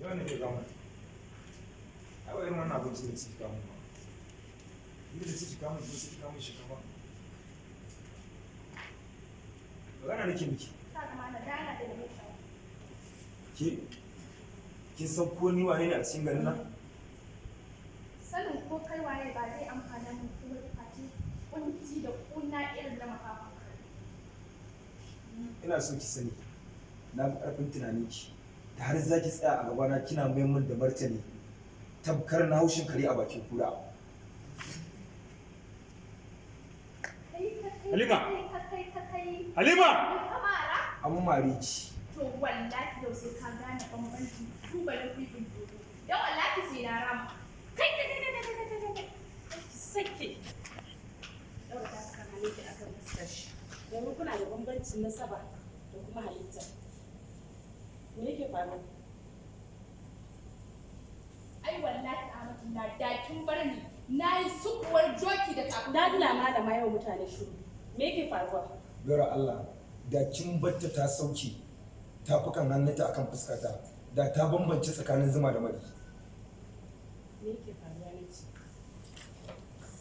Yau ne ke kawo. Ai ba irin wannan abinci da ciki kawo ba. Ni da ciki kawo mun sai kawo mun shinkafa. Magana nake miki. Ka ga mana dana da mai shawo. Ke kin san ko ni wane ne a cikin garin nan? Sanin ko kai waye ba zai amfana mu kuma face kunci da kuna irin na makafan kare. Ina so ki sani na fi ƙarfin tunaninki da har za ki tsaya a gabana kina mai mun da martani tamkar na haushin kare a bakin kura. Kai ka kai Halima! kai ka kai ka kai. Halima! Ni kamara? An mare ki. To wallahi yau sai ka gane bambancin tubalin kwifin dodo. Dan wallahi sai na rama. Kai kai kai kai kai kai kai kai. Sake ɗaura tafukan hannunki a kan fuskar shi, domin kuna da bambancin nasaba da kuma halitta. Me yake faruwa? Ai wallahi Ahmadu da kin bar ni na yi sukuwar joki da tafin. Dadila malama, yawan mutane shiru. Me yake faruwa? Gara Allah, da kin batta ta sauke tafukan hannunta akan fuskata, da ta bambance tsakanin zuma da mari. Me yake faruwa ne ce?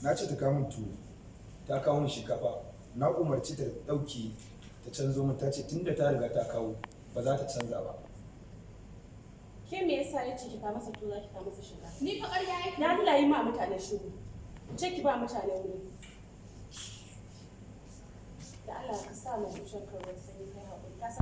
Na ce ta kawo min tuwo, ta kawo min shinkafa. Na umarci ta ɗauki ta canzo min, ta ce tunda ta riga ta kawo ba za ta canza ba. Ke, me yasa ya ce ki kawo masa tuwo za ki kawo masa shinkafa? Ni fa ƙarya yake. Dadila, yi ma mutane shiru. Ce ki ba mutane wuri. Da Allah ka sa mu zuciyar ruwan sanyi, kai haƙuri ka san.